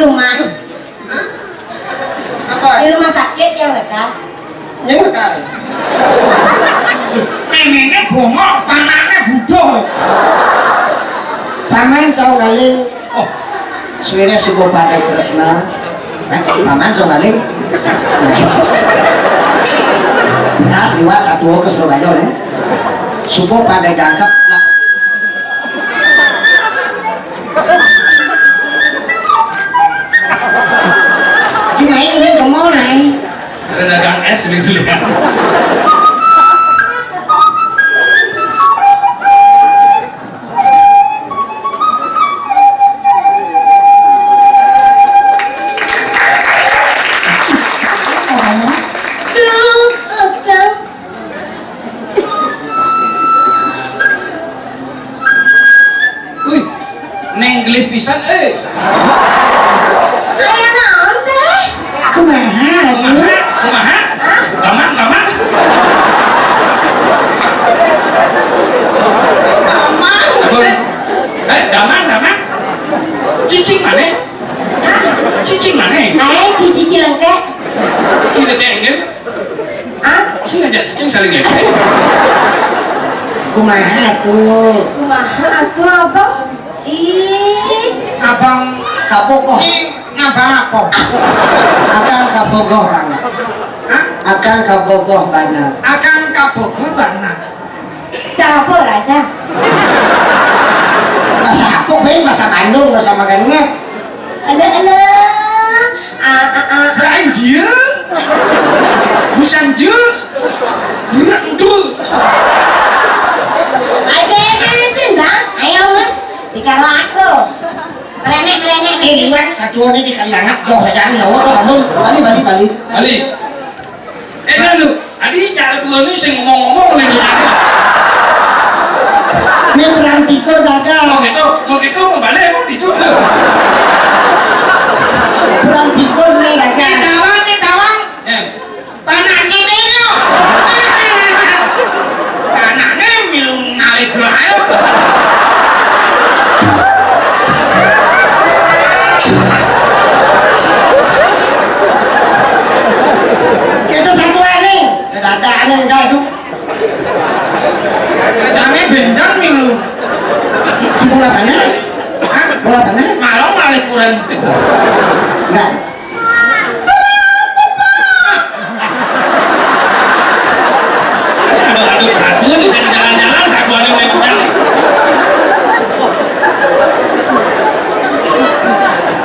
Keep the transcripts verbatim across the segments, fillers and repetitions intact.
Rumah. Apa? Di rumah sakit yang dekat. Yang dekat. Neneknya bongok, anaknya butuh. Paman Songgaling. Oh, suwire subuh pada tresna. Eh, Paman Songgaling. Nah, liwat satu ke Surabaya, ya. Subuh pada jangkep. Nah. Dimain ini ke mall, Nay. Ada dagang es ini sudah. Wih, neng gelis pisan, eh. Aya naon téh? Kumaha? Kumaha? Kumaha? Hah? Gamang, gamang. Gamang. Aduh. Eh, gamang, gamang. Cicing manéh? Hah? Cicing manéh? Eh, cici Cilengké. Cilengké, enggak? Ah? Sing aja, sing saling ya. Kumaha tuh? Kumaha atuh, Abang? Ih. Abang kabogoh. Ih, ngabang apa? Akang kabogoh banget. Hah? Akang kabogoh banget. Akang kabogoh banget. Cabur aja. Bahasa apa, Bang? Bahasa Bandung, bahasa Maganget. Alah, alah. Ah, ah, ah. Serain dia. Busan dia. Burak itu. Aja, aja, sih, Bang. Ayo, Mas. Tiga laku. Merenek, merenek. Eh, liwat. Satu ini di kaliangat. Jauh aja, nih, jauh, tuh, Bandung. Balik, balik, balik. Balik. Eh, dah lu. Adi, jangan dulu nih, sing ngomong-ngomong nih, nih. Ini perang tikur, dagang. Mau gitu, mau gitu, mau balik, mau gitu. Perang tikur, nih, dagang. Nih, tawang, nih, tawang. Eh. Panak cilik, yo. Anaknya milu ngalih ayo. Kita satu hari. Sedada ada yang gaduh. Jane bendang minggu. Di, di bola mana? Hah? Bola mana? Malong malih kuren. Enggak. Aduh, satu bisa jalan-jalan, satu ada yang punya.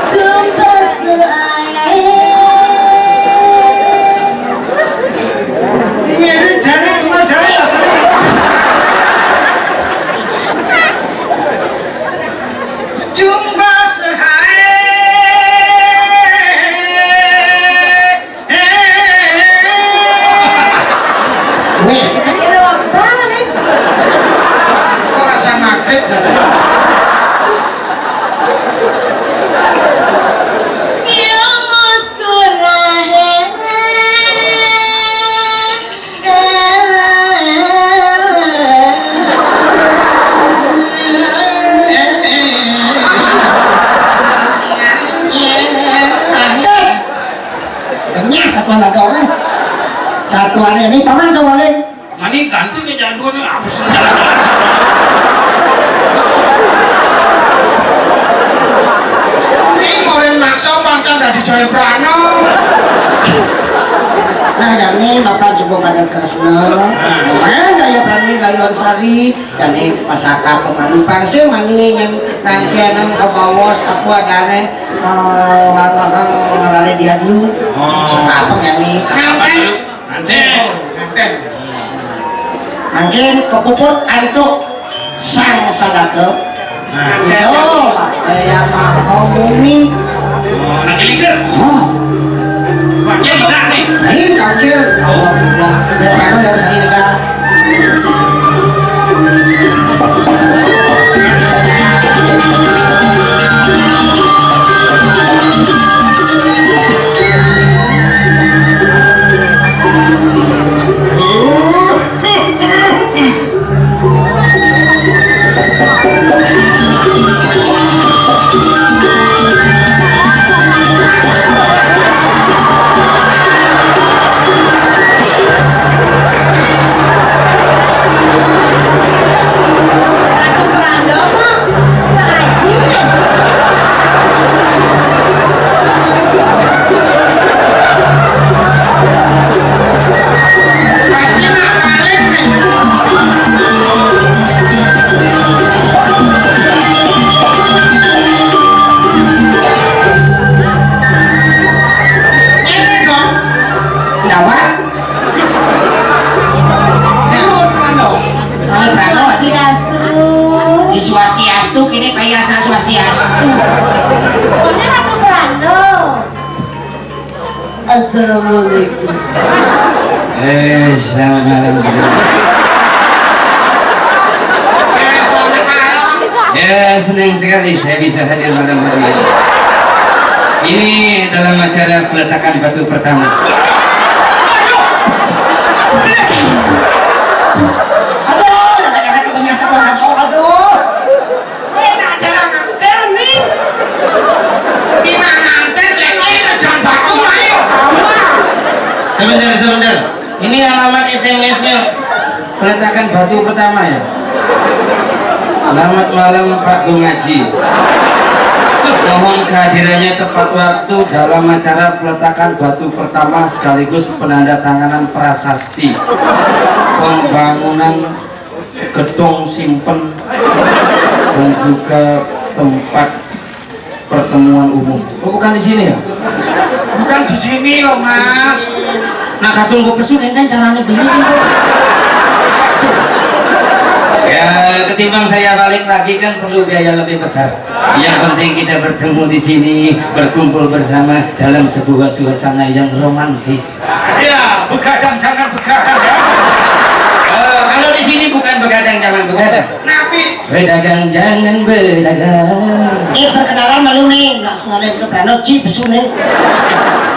Sumpah seair. Ini jane cuma jane. Jumpa sehari. Weh. Ini lewat banget nih. Kok rasa maghrib? Iya, Mas, kurang. Kenyang satuan ada orang. Satuan ini paman sawalin. Mani ganti ke jagoan apa sih jalan-jalan. Sing orang maksa pancen dadi Jaya Prana. Nah, jane makan subuh pada tresna. Makanya gaya Prani gaya Sari, jane masakan pemalu pangsil mani yang nangkian nang kabawas aku adane, eh, wabahang ngarane dia diu. Oh. Apa jane? Nganten. Nganten. Nganten. Mangkin kepuput antuk sang sadaka. Nah. Yo, kaya mah bumi. Oh, lagi lingsir. Oh. Wah, dia enak nih. Lain tampil. Oh, ya, ada yang harus ditegak. Assalamualaikum. Eh, selamat malam juga. Ya, senang sekali saya bisa hadir malam hari ini. Ini dalam acara peletakan batu pertama. Aduh, jangan-jangan punya satu, aduh, aduh. Enak jalan aku, Dani. Di mana, Dani? Enak jalan batu, ayo. Sebentar, sebentar. Ini alamat S M S-nya. Peletakan batu pertama, ya. Selamat malam, Pak Gung Haji. Mohon kehadirannya tepat waktu dalam acara peletakan batu pertama sekaligus penandatanganan prasasti pembangunan gedung simpen dan juga tempat pertemuan umum. Oh, bukan di sini, ya? Bukan di sini loh, Mas. Nah, kadung kok pesu, kan caranya dulu, kan? Ya, ketimbang saya balik lagi kan perlu biaya lebih besar. Yang penting kita bertemu di sini, berkumpul bersama dalam sebuah suasana yang romantis. Ya, begadang jangan begadang, ya. Eh, kalau di sini bukan begadang, jangan begadang. Nabi. Bedagang jangan bedagang. Eh, perkenalan malu nih, nak ngalih ke Prano, Ci, pesu nih.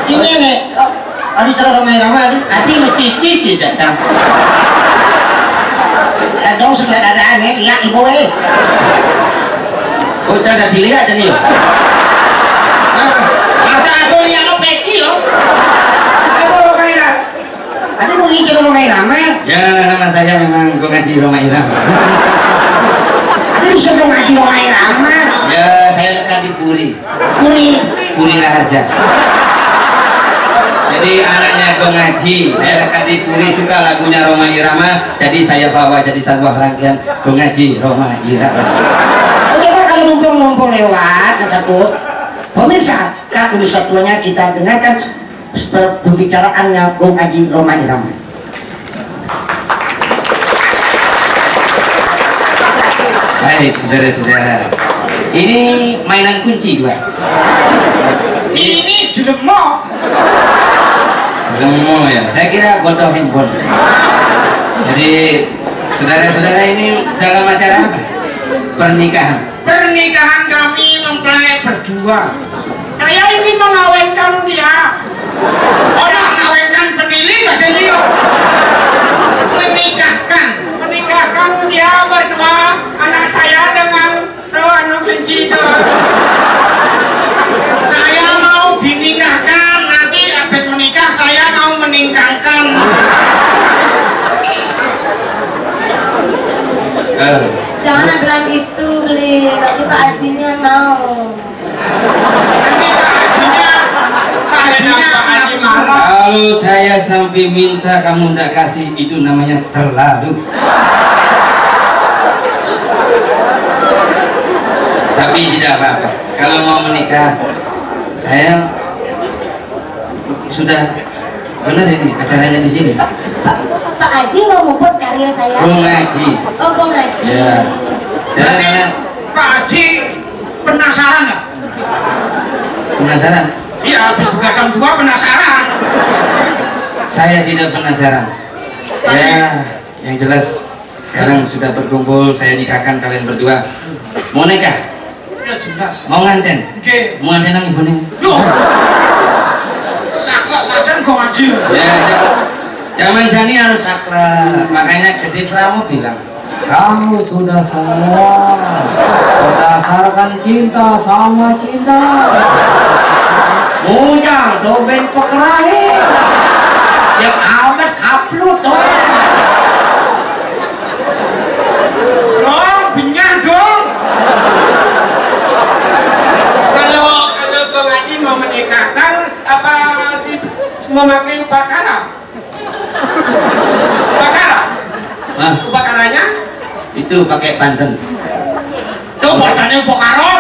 Ini nih, oh, adi cara Rhoma Irama, adi. Adi mecici, Ci, cacang. Lah dong, sutradaraan, ya, lihat ibu, eh. Bocah dah dilihat, nih. Nah, masa aku lihat lo peci, yo. Apa lo kayak Adi mau ngincer Rhoma Irama? Ya, nama saya memang Gung Haji Rhoma Irama. Adi bisa Gung Haji Rhoma Irama? Ya, saya lekat di Puri. Puri. Puri Raharja. Jadi anaknya Gung Haji, saya lekat di Puri, suka lagunya Rhoma Irama, jadi saya bawa jadi sebuah rangkaian Gung Haji Rhoma Irama. Oke, Pak, kalau mumpung-mumpung lewat, Mas Sapu, pemirsa, Kak Gunung Satuannya kita dengarkan pembicaraannya Gung Haji Rhoma Irama. Baik, saudara-saudara. Ini mainan kunci, dua. Ini jelemo. Jelemo, ya. Saya kira godoh handphone. Jadi, saudara-saudara, ini dalam acara apa? Pernikahan. Pernikahan kami mempelai berdua. Saya ingin mengawinkan dia. Orang ngawinkan penili saja dia. Menikahkan. Menikahkan dia berdua, anak saya dengan tuh anu benci tuh. Saya mau dinikahkan, nanti habis menikah saya mau meningkangkan. Eh. Jangan bilang gitu, Beli. Nanti Pak Hajinya mau. Nanti Pak Hajinya, Pak Hajinya Pak Haji marah. Kalau saya sampai minta kamu ndak kasih, itu namanya terlalu. Tapi tidak apa-apa. Kalau mau menikah, saya sudah benar ini acaranya di sini. Pak, Pak, Pak Haji mau ngumpul karya saya. Gung Haji. Oh, Gung Haji. Ya. Ya, karena Pak Haji penasaran nggak? Penasaran? Iya, habis begadang dua penasaran. Saya tidak penasaran. Tapi ya, yang jelas sekarang sudah berkumpul, saya nikahkan kalian berdua. Mau nikah? Ya jelas. Mau nganten? Oke. Mau nganten nang ibu nih? Loh. Saklek saja kok ngaji. Ya, zaman jani harus saklek. Makanya Gede Pramu bilang, kamu sudah semua berdasarkan cinta sama cinta. Mujang doben pekerahe. Yang amat kaplut doang. Dong, benyah dong. Kalau kalau Bang Haji mau menikahkan apa di, memakai pakara? Pakara. Hah? Upakaranya? Itu pakai panten. Tuh badannya pokaro,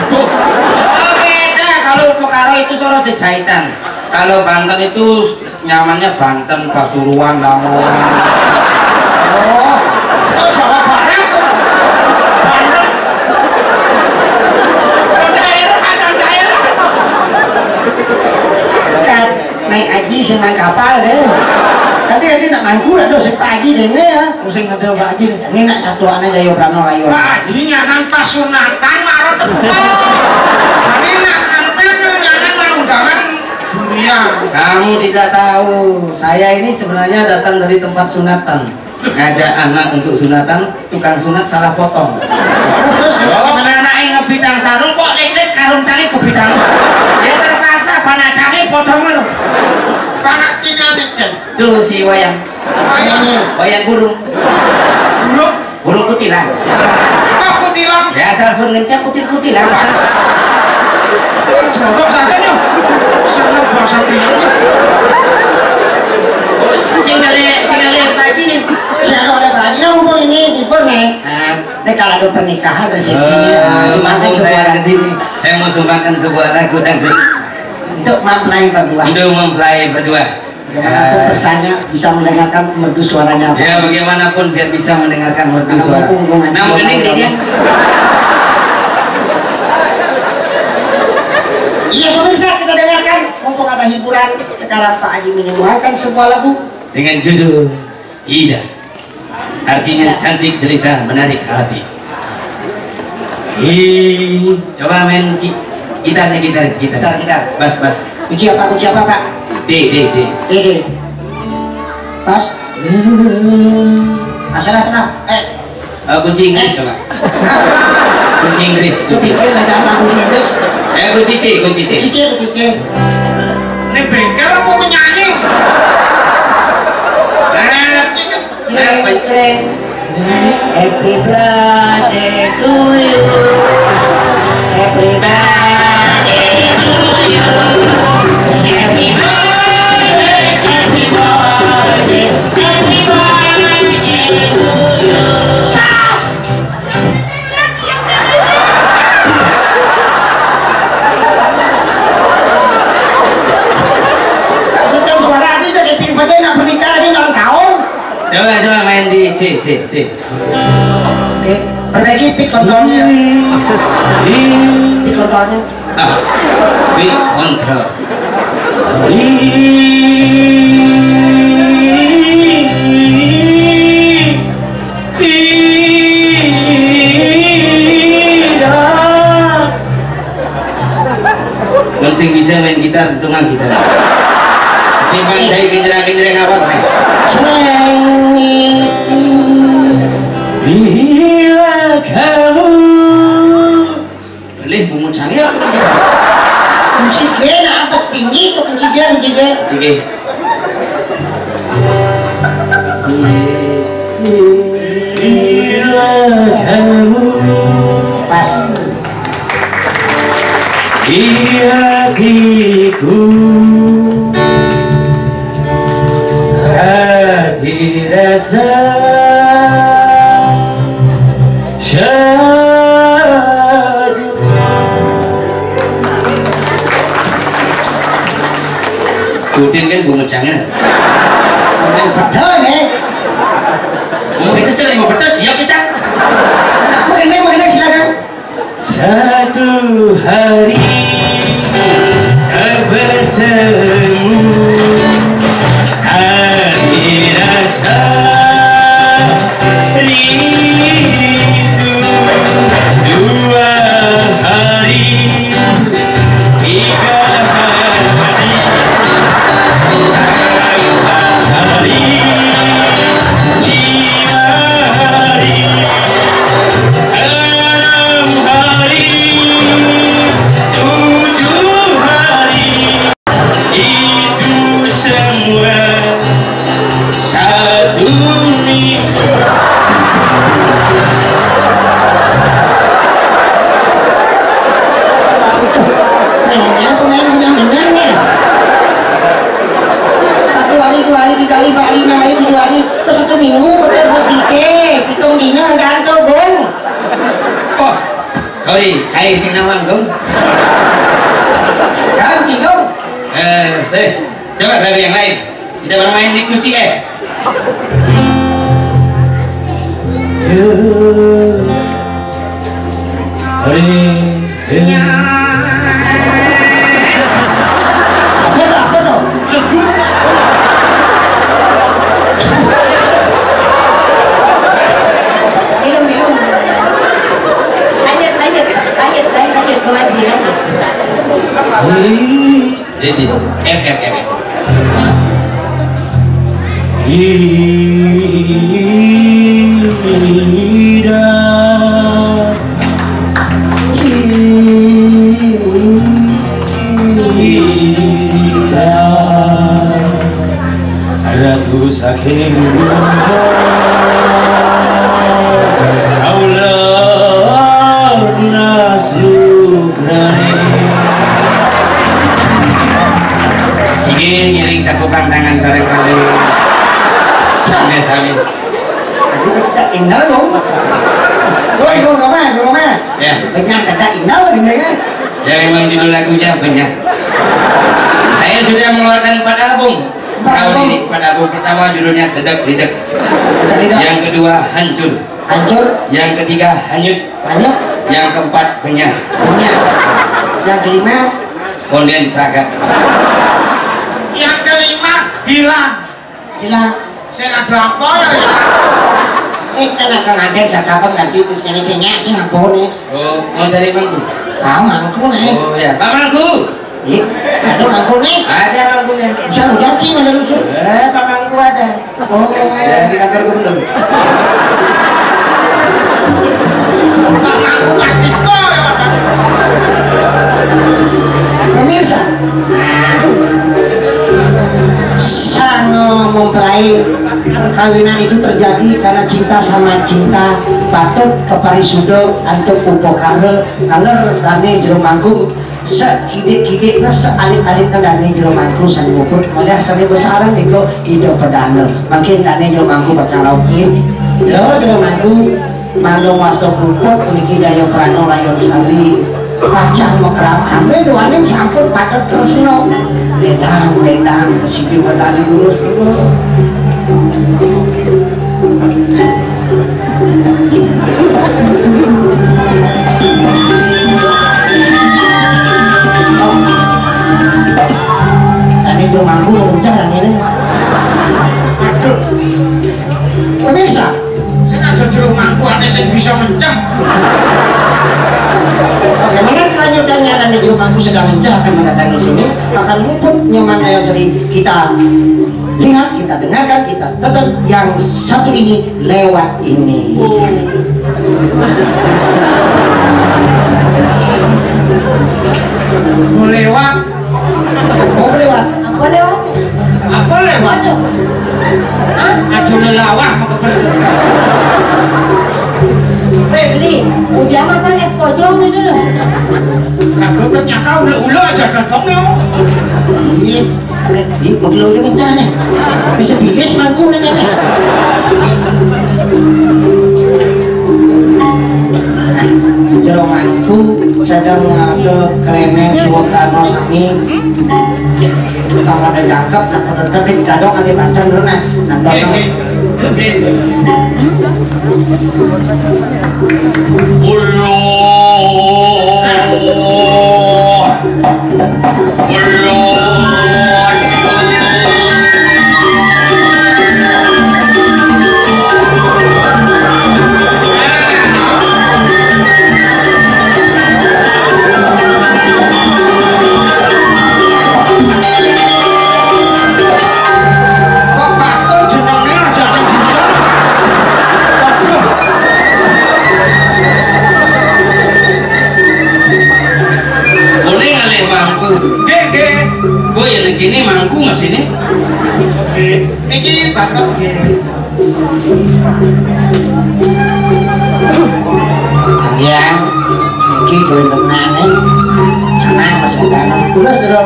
tuh. Oh, beda. Kalau pokaro itu soro jahitan. Kalau panten itu nyamannya Banten, Pasuruan, Lamongan. Oh, oh, Jawa Barat tuh. Banten. Daerah, ada daerah. Kan, naik Sing nang kapal deh. Tapi ini nak mangku lah tuh si Pak Haji deh ini ya. Pusing nanti Pak Haji nih. Ini nak catuannya Jayo Prano Rayo. Pak Haji nyanan pas sunatan marot teko. Ini nak anten nyanan nang undangan dunia. Kamu tidak tahu, saya ini sebenarnya datang dari tempat sunatan. Ngajak anak untuk sunatan, tukang sunat salah potong. Terus, terus, terus. Oh, mana anak yang ngebitang sarung kok lek-lek karung tangi kebitang. Ya terpaksa panak cange potong lho. Panak Cina nih, Cen. Tuh si Wayan. Wayan. Wayan burung. Burung? Burung kutilang. Kok kutilang? Ya asal sun ngencak kutil-kutilang. Jorok saja nih. Seneng bahasa tiang. Oh, sing ngele, sing ngele Pak Haji nih. Siapa oleh Pak Haji? Nah, mumpung ini libur nih. Nah. Ini kalau ada pernikahan resepsinya, oh, ah, sumbangkan mumpung saya sebuah ke sini, saya mau sumbangkan sebuah lagu dangdut. Untuk mempelai berdua. Untuk mempelai berdua. Bagaimanapun, eh, pesannya bisa mendengarkan merdu suaranya. Ya, bagaimanapun biar bisa mendengarkan merdu suara. Karena mumpung hubungan. Nah, mungkin dia. Iya, pemirsa, kita dengarkan. Mumpung ada hiburan, sekarang Pak Haji menyumbangkan sebuah lagu dengan judul Ida. Artinya cantik, jelita, menarik hati. Ih, coba main ki-, gitarnya, gitar, gitar. Gitar, gitar. Bas, bas. Kunci apa, kunci apa, Pak? D, D, D. D, D. Pas. Ah, salah, salah. Eh. Eh, kunci Inggris, eh, coba. Hah? Kunci Inggris, kunci. Kunci Inggris, ada apa kunci Inggris? Eh, kunci C, kunci C. Kunci C, kunci C. Ini bengkel apa penyanyi? Eh, keren, keren. Happy birthday to you. Happy birthday to you. Happy birthday, happy birthday, happy birthday to you. Sekian suara ini jadi ping pada nak menikah ini ulang tahun. Coba, coba main di C, C, C. Oke, perbaiki pit kontrolnya. Pit kontrolnya. Ah, pit kontrol. Mun sing bisa main gitar, tungang gitar. Timbang saya genjreng-genjreng apa, Pak? Sreng. Bila kamu. Boleh bungut sange apa? Kunci G, nah, apa tinggi, apa kunci G, kunci G? Kunci G. Bila kamu. Pas. Di hatiku, hati rasa syadu. Kutin kan bungut sange. Bungut betul, eh. Bungut betul, sih, bungut betul, siap, ya, Cak. Apa ini, apa ini, silakan. Satu hari tak bertemu, hati rasa rindu. Dua hari, tiga hari, empat hari, lima hari, enam hari, tujuh hari, itu semua satu minggu. Nah, yang pemain yang benar nih. Satu hari, dua hari, tiga hari, empat hari, lima hari, tujuh hari, terus satu minggu, berarti tiga, hitung dina, gantung, Gung. Oh, sorry, kae sing nawang, Gung. Ganti, Gung. Eh, eh, coba dari yang lain. Kita bermain di kunci, eh. Hari ini. Apa tuh? Apa tuh? Lagu. Jadi, F, F, F, F. Ida, Ida, Ratu saking Kaula Dunas Lugrani. Inggih, ngiring cakupan tangan sareng kalih. Inggih sami. Indah dong. Tuh, tuh, Roma, tuh, Roma. Ya. Banyak kata indah, gitu ya. Ya, memang judul lagunya banyak. Saya sudah mengeluarkan empat album. Tahun ini, empat album pertama judulnya Dedek Didek. Dedek Didek. Yang kedua, Hancur. Hancur. Yang ketiga, Hanyut. Hanyut. Yang keempat, Benyah. Benyah. Yang kelima, Konden Traga. Yang kelima, Hilang. Hilang. Saya ada apa ya, Hilang? Eh, kan akan ada sakapan ganti terus kene sing nyek sing ampun nih. Oh, mau cari mangku? Ah, mangku nih. Oh ya, Pak Mangku. Iya, ada mangkune. Ada mangkune. Bisa ujar sih mana lucu. Eh, Pak Mangku ada. Oh. Ya, di kantor gubernur. Pak Mangku pasti kok ya, Pak. Pemirsa, sango mempelai perkawinan itu terjadi karena cinta sama cinta, patut keparisudo antuk upakara, naler dane jero mangku. Sekidik-kidikna, sealit-alitna dane jero mangku sane muput, malah sane besarang nika Ida Perdana. Mangkin dane jero mangku bakal raup nggih. Lho, jero mangku, mangga wasta puput puniki Jaya Prana Layon Sari. Pacang makrab ame duaning sampun patut tresna. Ledang, ledang, kesidi wedane lurus terus. Tadi jero mangku mencah lah ini. Aduh. Pemirsa, sing ada jero mangku ane sing bisa mencah. Bagaimana kelanjutannya? Karena jero mangku sedang mencah akan mendatangi sini, akan muput nyaman ayo seri kita lihat, kita dengarkan, kita tonton yang satu ini lewat ini. Oh. Mau lewat? Oh, lewat. Apa lewat? Apa lewat? Aduh. Hah? Aduh, lelawah mau keper. Beli, udah masang es kocong dulu. Aku ternyata udah ulo aja datang ya. Iya. Ih, pegel udah minta nih. Bisa bilis mangku nih, nih. Jero mangku, sedang ngatur kleneng siwok rano sami. Kita pada jangkep, tak pada tetep dicadok, ada banten dulu, nah. Nah, kosong. Ulo. Ulo. Kok batur jenenge aja bisa? Waduh. Boleh ngalih mangku. Nggih, nggih. Oh ya, nek kene mangku Mas ini. Nggih. Niki batok nggih. Yang niki duwe tenane. Senang Mas Ugano. Terus, Bro.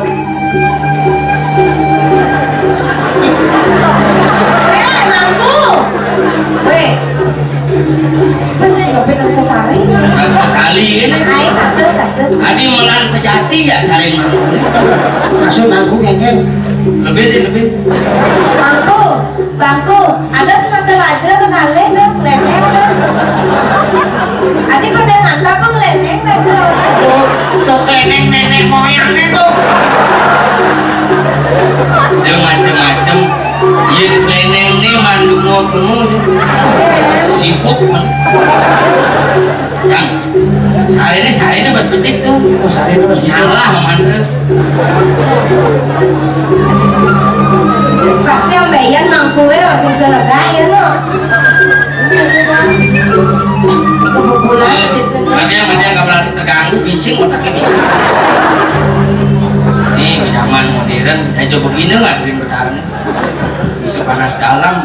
Eh, mangku. Weh. Wis ya ben sesari. Nah, sekali ini. Ae satu, satu. Adi melan pejati ya saling mangku. Maksud mangku ngenten. Lebih deh, lebih. Mangku, bangku, ada semata aja tuh kali tuh, kelihatannya tuh. Adi kok udah ngantap kok kelihatannya nggak jelas. Tuh, tuh kelihatannya nenek moyangnya tuh. Dia macem-macem. Yen kleneng ne mandungo kemu sibuk men. Kang, saya Ini sehari ini buat betik tuh. Oh, sehari ini buat betik. Nyalah, Mang Andre. Pasti ambeien mangku wé, masih bisa lega ya, no. Kebetulan, eh, gitu, no. Ada yang, ada yang nggak pernah terganggu, bising otaknya, bising. Nih, zaman modern, kayak coba begini nggak, Betara. Bisa panas dalam.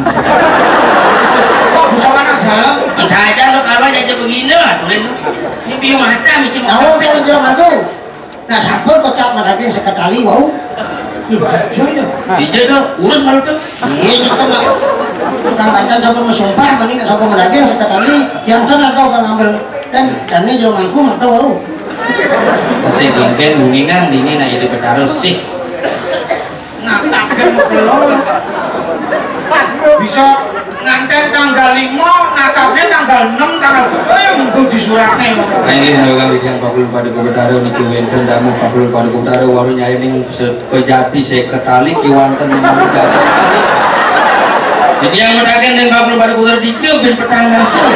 Kok bisa panas dalam? Kan saya aja lo kalau aja begini, aturin. Ini biung mata misi mau. Tahu, tahu, jelas aku. Nah, sampun kocap madaging seketali, wau. Iya, dong. Urus malu tuh. Iya, gitu, Mak. Tukang banten sampun mesumpah, mending sampun madaging seketali. Yang sana tahu kan ngambil. Dan, dan ini jelema mangku, tahu, wau. Masih bingkai, uningan, ini nah, jadi bertaruh sih. Natapnya belum. Bisa nganten tanggal lima, natapnya tanggal enam, tanggal tujuh, eh, minggu di suratnya. Nah, ini yang bakal yang empat puluh empat Kota Utara, niki wénten damu empat puluh empat Kota Utara, waru nyari ning se-, pejati seketali kiwanten ning dasar. Jadi yang mutakin ning empat puluh empat Kota Utara dijebin petang dasar.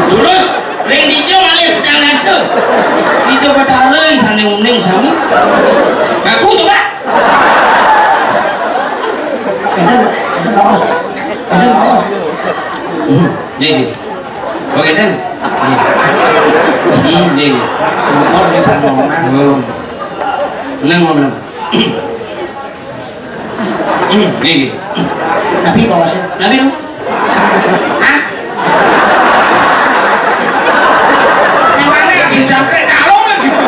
Terus Ring dija malih petang dasa. Ida Betara sane uning sami. Ngaku coba. Enten, enten baos. Enten baos. Hmm, nggih, nggih. Oh, enten. Nggih. Hmm, nggih, nggih. Napa nggih, Pak Maman? Oh. Menang, menang. Hmm, nggih, nggih. Nabi kok, Mas? Nabi, no? Hah? Memangnya lagi capek, kalau kan gitu.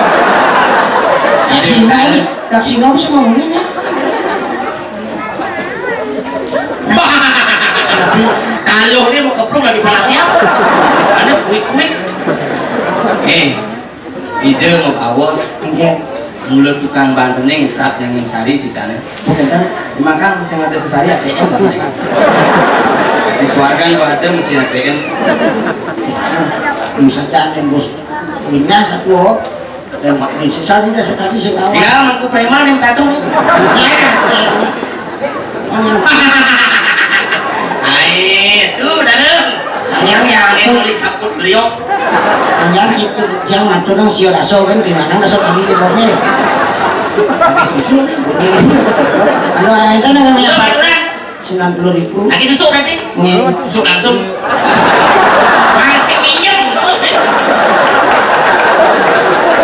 Lak Sina ini, lak Sina apa sih ngomongnya? Tapi kalau dia mau keplung lagi panas siap. Panas kuik-kuik. Eh, Ida mau awas. Nggih. Mula tukang bantene ngisap yang sari sisane. Bener. Makan sing ada sesari A T M kan. Di swarga kok ada mesin A T M. Misalkan tembus minyak satu, dan Pak Min sesari dah sekali sing awal. Ya, mangku preman yang tatung. Ya. Ayo, tuh, dalam. Yang, yang, ini tulis saput beliau. Yang itu, yang matur nang sio daso kan, gimana daso kami di bawahnya? Pakai susu nih. Anu, itu namanya apa? Sembilan puluh ribu. Lagi susu berarti? Nih. Susu langsung. Masih minyak susu nih.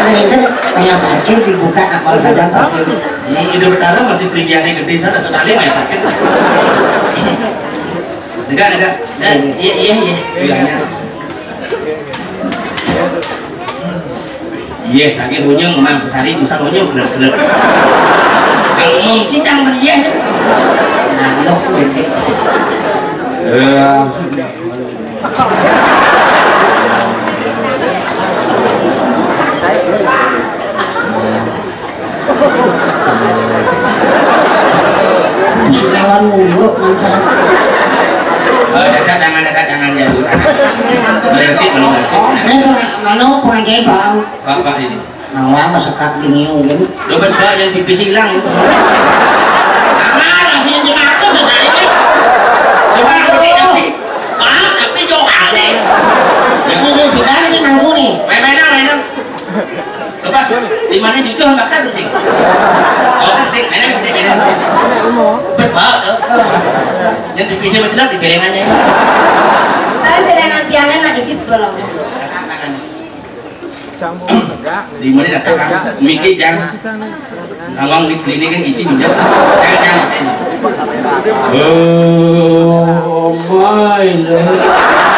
Ini kan kayak parkir dibuka kapal saja pasti. Ini Indo Betara masih peligiannya gede sana, sekali ya parkir. Enggak, enggak. Enggak. Iya, iya, iya. Iya. Iya, lagi hunyung, Mang, sesari, busan hunyung, gelek-gelek. Kalau mau cicang, iya. Nah, lo, iya. Sekawan muluk mantap. Eh, dekat jangan, dekat jangan, ya. Bersih, belum bersih. Eh, mana pengajian, Bang? Pak, Pak, ini. Nah, lama sekat di ngiung, kan? Lo bes bawa jangan pipis hilang. Aman, masih yang dimaksud, sebenarnya. Tuhan, tapi, tapi. Maaf, tapi Johan, nih. Ini, ini, di mana nih, mangku, nih? Main-mainan, mainan. Lepas, di mana jujur bakal tuh sih? Oh, sih, ini gede gini. Lepas bawa tuh. Yang divisi macam di celengannya ini. Kan celengan tiangnya nak ipis belum. Di mana datang? Mikir jangan. Awang di klinik kan isi minyak. Jangan, jangan. Oh my lord.